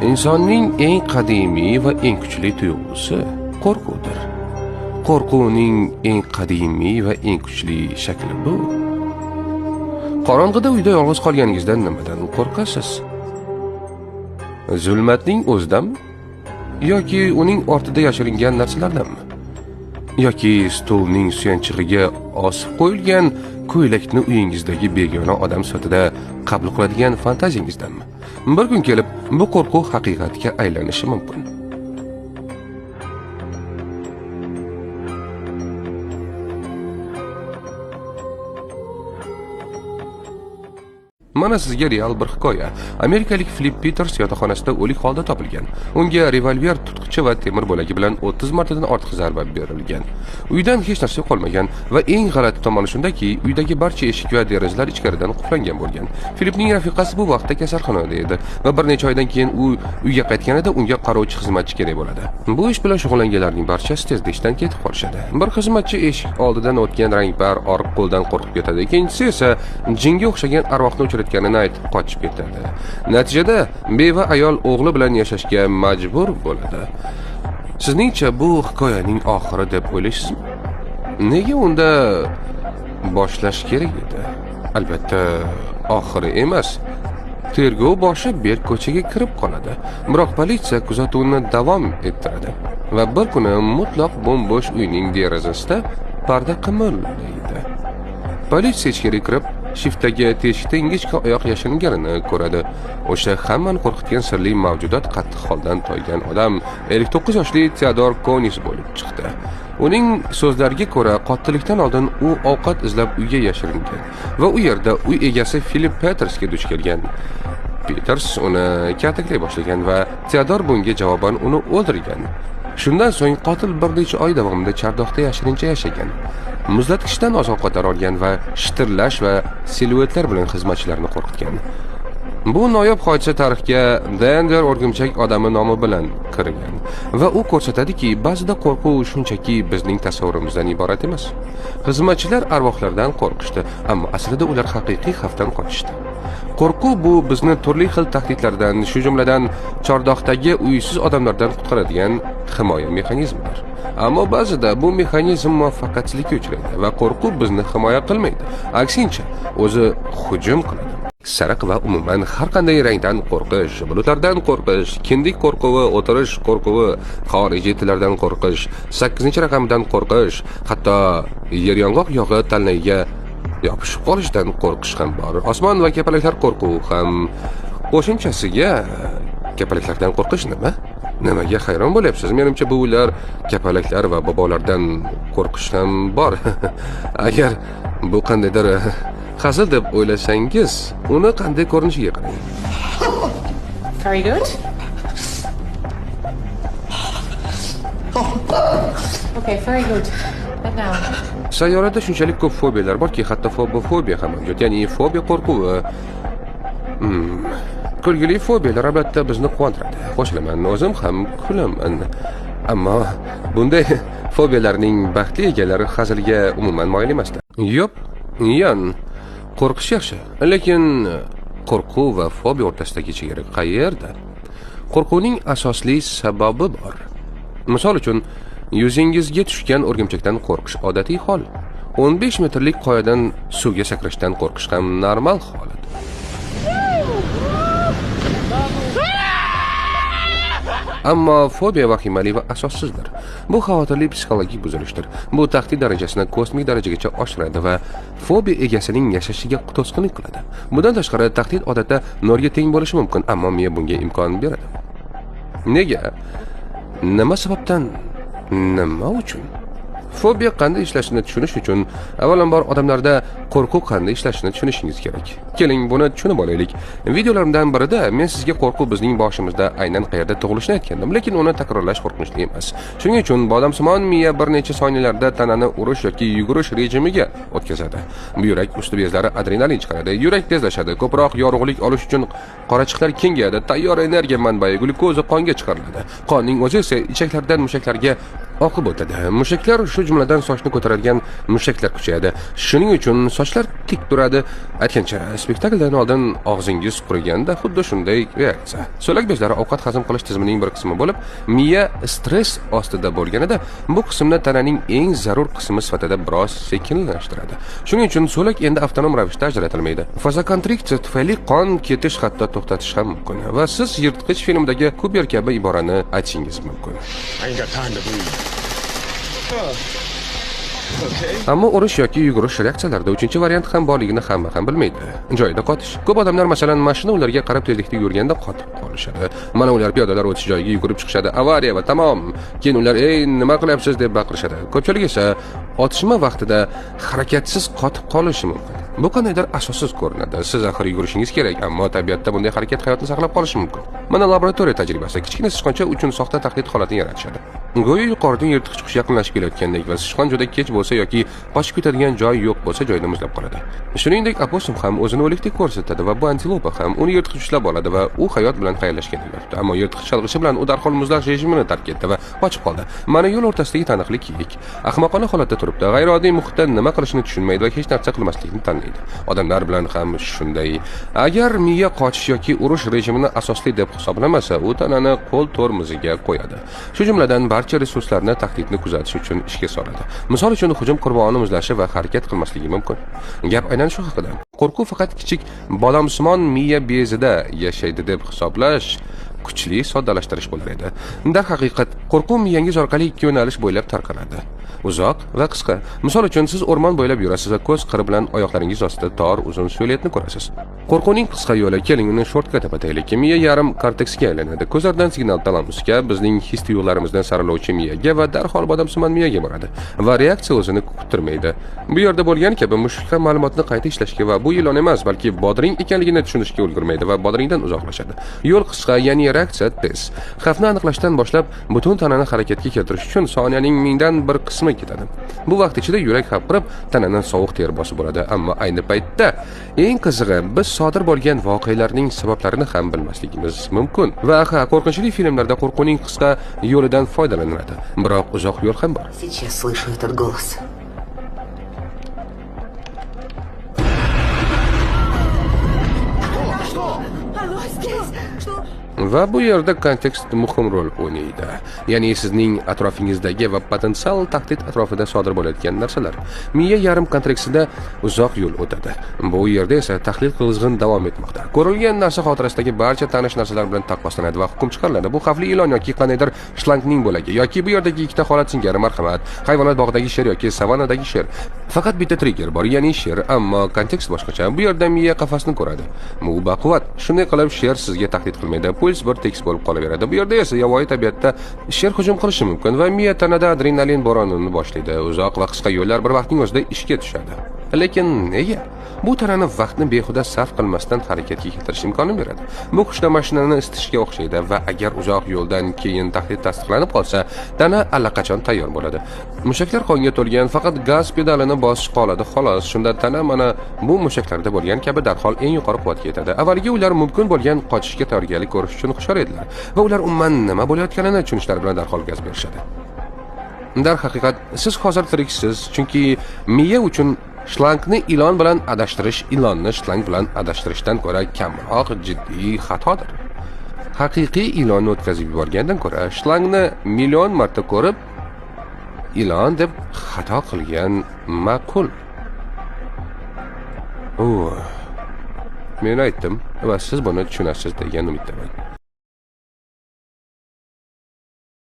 Insonning eng qadimiy va eng kuchli tuyg'usi qo'rquvdir. Qo'rquvning eng qadimiy va eng kuchli shakli bu. Qorong'ida uyda yolg'iz qolganingizda nimadan qo'rqasiz? Zulmatning o'zidanmi yoki uning ortida yashiringan narsalardanmi? Yoki stolning suyanchig'iga osib qo'yilgan ko'ylakni uyingizdagi begona odam sifatida qabul qiladigan fantaziyangizdanmi? Bir kun kelib bu qo'rquv haqiqatga aylanishi mumkin. Mana sizga real bir hikoya. Amerikalik Flip Peters yotoqxonasida o'lik holda topilgan. Unga revolver tutqichi va temir bo'lagi bilan 30 martadan ortiq zarba berilgan. Uydan hech narsa qolmagan va eng g'alati tomoni shundaki, uydagi barcha eshik va derazalar ichkaridan qulflangan bo'lgan. Filipning rafiqasi bu vaqtda kasalxonada edi va bir necha oydan keyin u uyga qaytganida unga qarovchi xizmatchi kerak bo'ladi. Bu ish bilan shug'ullanganlarning barchasi tezda ishdan ketib qolishadi. Bir xizmatchi eshik oldidan o'tgan rangpar oriq qo'ldan qo'rqib ketadi. Ikkinchisi esa jinga o'xshagan arvohni uchratganini aytib qochib ketadi. Natijada beva ayol o'g'li bilan yashashga majbur bo'ladi. Sizningcha bu hikoyaning oxiri deb o'ylaysizmi? Nega unda boshlash kerak edi? Albatta oxiri emas. Tergov boshi berk ko'chaga kirib qoladi. Biroq politsiya kuzatuvni davom ettiradi va bir kuni mutlaq bo'm-bo'sh uyning derazasida parda qimirlaydi. Politsiya ichkari kirib, shiftdagi teshikda ingichka oyoq yashiringanini ko'radi. O'sha hammani qo'rqitgan sirli mavjudot qattiq holdan toygan odam 59 yoshli Teodor Konis bo'lib chiqdi. Uning so'zlariga ko'ra, qotillikdan oldin u ovqat izlab uyga yashiringan va u yerda uy egasi Filip Petersga duch kelgan. Peters uni kaltaklay boshlagan va Teodor bunga javoban uni o'ldirgan. Shundan so'ng qotil bir necha oy davomida chordoqda yashirincha yashagan. Muzlatgichdan oziq-ovqatlar olgan va shitirlash va siluetlar bilan xizmatchilarni qo'rqitgan. Bu noyob hodisa tarixga Denver o'rgimchak odami nomi bilan kirgan va u ko'rsatadiki, ba'zida qo'rquv shunchaki bizning tasavvurimizdan iborat emas. Xizmatchilar arvohlardan qo'rqishdi, ammo aslida ular haqiqiy xavfdan qochishdi. Qo'rquv bu bizni turli xil tahdidlardan, shu jumladan chordoqdagi uysiz odamlardan qutqaradigan himoya mexanizmidir. Ammo ba'zida bu mexanizm muvaffaqiyatsizlikka uchraydi va qo'rquv bizni himoya qilmaydi. Aksincha, o'zi hujum qiladi. Sariq va umuman har qanday rangdan qo'rqish, bulutlardan qo'rqish, kindik qo'rquvi, o'tirish qo'rquvi, xorijiy tillardan qo'rqish, 8-raqamdan qo'rqish, hatto yer yong'oq yog'i tanlagiga yopishib qolishdan qo'rqish ham bor. Osmon va kapalaklar qo'rquvi ham. Qo'shimchasiga kapalaklardan qo'rqish nima? Nimaga hayron bo'lyapsiz? Menimcha bu uylar kapalaklar va bobolardan qo'rqish ham bor. Agar bu qandaydir hazil deb o'ylasangiz, uni qanday ko'rinishiga qarang. Very good. Okay, very good. And now. Sayyorada shunchalik ko'p fobiyalar borki, hatto fobofobiya ham mavjud, ya'ni fobiya qo'rquvi. Kulgili fobiyalar albatta bizni quvontiradi. Qo'shilaman, o'zim ham kulaman. Ammo bunday fobiyalarning baxtli egalari hazilga umuman moyil emasdir. Yo'q, yon. Qo'rqish yaxshi, lekin qo'rquv va fobiya o'rtasidagi chegara qayerda? Qo'rquvning asosli sababi bor. Misol uchun, yuzingizga tushgan o'rgimchakdan qo'rqish odatiy hol. 15 metrlik qoyadan suvga sakrashdan qo'rqish ham normal holat. Ammo fobiya vahimali va asossizdir. Bu xavotirli psixologik buzilishdir. Bu tahdid darajasini kosmik darajagacha oshiradi va fobiya egasining yashashiga to'sqinlik qiladi. Bundan tashqari, tahdid odatda nolga teng bo'lishi mumkin, ammo miya bunga imkon beradi. Nega? Nima sababdan? Nima uchun? Fobiya qanday ishlashini tushunish uchun avvalambor odamlarda qo'rquv qanday ishlashini tushunishingiz kerak. Keling, buni tushunib olaylik. Videolarimdan birida men sizga qo'rquv bizning boshimizda aynan qayerda tug'ilishini aytgandim, lekin uni takrorlash qo'rqinchli emas. Shuning uchun bodomsimon miya bir necha soniyalarda tanani urish yoki yugurish rejimiga o'tkazadi. Buyrak usti bezlari adrenalin chiqaradi, yurak tezlashadi, ko'proq yorug'lik olish uchun qorachiqlar kengayadi, tayyor energiya manbai glyukoza qonga chiqariladi. Qonning o'zi esa ichaklardan mushaklarga oqib o'tadi. Mushaklar shu shu jumladan sochni ko'taradigan mushaklar kuchayadi. Shuning uchun sochlar tik turadi. Aytgancha, spektakldan oldin og'zingiz quriganda xuddi shunday reaksiya. So'lak bezlari ovqat hazm qilish tizimining bir qismi bo'lib, miya stress ostida bo'lganida bu qismni tananing eng zarur qismi sifatida biroz sekinlashtiradi. Shuning uchun so'lak endi avtonom ravishda ajratilmaydi. Vazokonstriksiya tufayli qon ketish hatto to'xtatish ham mumkin va siz Yirtqich filmidagi Kuber kabi iborani aytishingiz mumkin. Ammo urush yoki yugurish reaksiyalarida uchinchi variant ham borligini hamma ham bilmaydi. Joyida qotish. Ko'p odamlar, masalan, mashina ularga qarab tezlikda yurganda qotib qolishadi. Mana ular piyodalar o'tish joyiga yugurib chiqishadi. Avariya va tamom. Keyin ular "Ey, nima qilyapsiz?" deb baqirishadi. Ko'pchilik esa otishma vaqtida harakatsiz qotib qolishi mumkin. Bu qandaydir asossiz ko'rinadi. Siz axir yugurishingiz kerak, ammo tabiatda bunday harakat hayotni saqlab qolishi mumkin. Mana laboratoriya tajribasi. Kichkina sichqoncha uchun soxta tahdid holatini yaratishadi. Go'yo yuqoridan yirtqich qush yaqinlashib kelayotgandek va sichqon juda kech bo'lsa yoki qochib ketadigan joy yo'q bo'lsa joyida muzlab qoladi. Shuningdek, opossum ham o'zini o'likdek ko'rsatadi va bu antilopa ham uni yirtqich ushlab oladi va u hayot bilan xayrlashgandek yotibdi. Ammo yirtqich chalg'ishi bilan u darhol muzlash rejimini tark etdi va qochib qoldi. Mana yo'l o'rtasidagi taniqli kiyik ahmoqona holatda turibdi. G'ayrioddiy muhitda nima qilishini tushunmaydi va hech narsa qilmaslikni tanlaydi. Odamlar bilan ham shunday. Agar miya qochish yoki urush rejimini asosli deb hisoblamasa, u tanani qo'l tormoziga qo'yadi. Shu jumladan barcha resurslarni tahdidni kuzatish uchun ishga soladi. Misol uchun, hujum qurboni muzlashi va harakat qilmasligi mumkin. Gap aynan shu haqida. Qo'rquv faqat kichik bodomsimon miya bezida yashaydi deb hisoblash kuchli soddalashtirish bo'lar edi. Darhaqiqat, qo'rquv miyangiz orqali ikki yo'nalish bo'ylab tarqaladi. Uzoq va qisqa. Misol uchun, siz o'rmon bo'ylab yurasiz va ko'z qiri bilan oyoqlaringiz ostida tor uzun siluetni ko'rasiz. Qo'rquvning qisqa yo'li, keling uni shortcut deb ataylik. Miya yarim korteksga aylanadi. Ko'zlardan signal talamusga, bizning his tuyg'ularimizdan saralovchi miyaga va darhol bodomsimon miyaga boradi va reaksiya o'zini kuttirmaydi. Bu yerda bo'lgani kabi mushuk ham ma'lumotni qayta ishlashga va bu ilon emas, balki bodring ekanligini tushunishga ulgurmaydi va bodringdan uzoqlashadi. Yo'l qisqa, ya'ni reaksiya tez. Xavfni aniqlashdan boshlab butun tanani harakatga keltirish uchun soniyaning 1000dan bir qismi ketadi. Bu vaqt ichida yurak hapriqib, tanani sovuq ter bosib boradi. Ammo ayni paytda eng qizig'i, biz sodir bo'lgan voqealarning sabablarini ham bilmasligimiz mumkin. Va ha, qo'rqinchli filmlarda qo'rquvning qisqa yo'lidan foydalaniladi. Biroq uzoq yo'l ham bor. Сейчас слышу этот голос. Va bu yerda kontekst muhim rol o'ynaydi. Ya'ni sizning atrofingizdagi va potensial tahdid atrofida sodir bo'layotgan narsalar. Miya yarim konteksida uzoq yo'l o'tadi. Bu yerda esa tahlil qizg'in davom etmoqda. Ko'rilgan narsa xotirasidagi barcha tanish narsalar bilan taqqoslanadi va hukm chiqariladi. Bu xavfli ilon yoki qandaydir shlangning bo'lagi yoki bu yerdagi ikkita holat singari marhamat, hayvonot bog'idagi sher yoki savannadagi sher. Faqat bitta trigger bor, ya'ni sher, ammo kontekst boshqacha. Bu yerda miya qafasni ko'radi. Bu baquvvat. Shunday qilib sher sizga tahdid qilmaydi. Puls bir tekis bo'lib qolaveradi. Bu yerda esa yovvoyi tabiatda sher hujum qilishi mumkin va miya tanada adrenalin bo'ronini boshlaydi. Uzoq va qisqa yo'llar bir vaqtning o'zida ishga tushadi. Lekin nega? Bu tanani vaqtni behuda sarf qilmasdan harakatga keltirish imkonini beradi. Bu qishda mashinani isitishga o'xshaydi va agar uzoq yo'ldan keyin tahdid tasdiqlanib qolsa, tana allaqachon tayyor bo'ladi. Mushaklar qonga to'lgan, faqat gaz pedalini bosish qoladi xolos. Shunda tana mana bu mushaklarda bo'lgan kabi darhol eng yuqori quvvatga yetadi. Avvaliga ular mumkin bo'lgan qochishga tayyorgarlik ko'rish uchun hushyor edilar va ular umuman nima bo'layotganini tushunishlari bilan darhol gaz berishadi. Darhaqiqat, siz hozir tiriksiz, chunki miya uchun shlangni ilon bilan adashtirish ilonni shlang bilan adashtirishdan ko'ra kamroq jiddiy xatodir. Haqiqiy ilonni o'tkazib yuborgandan ko'ra shlangni million marta ko'rib ilon deb xato qilgan ma'qul. Men aytdim va siz buni tushunasiz degan umiddaman.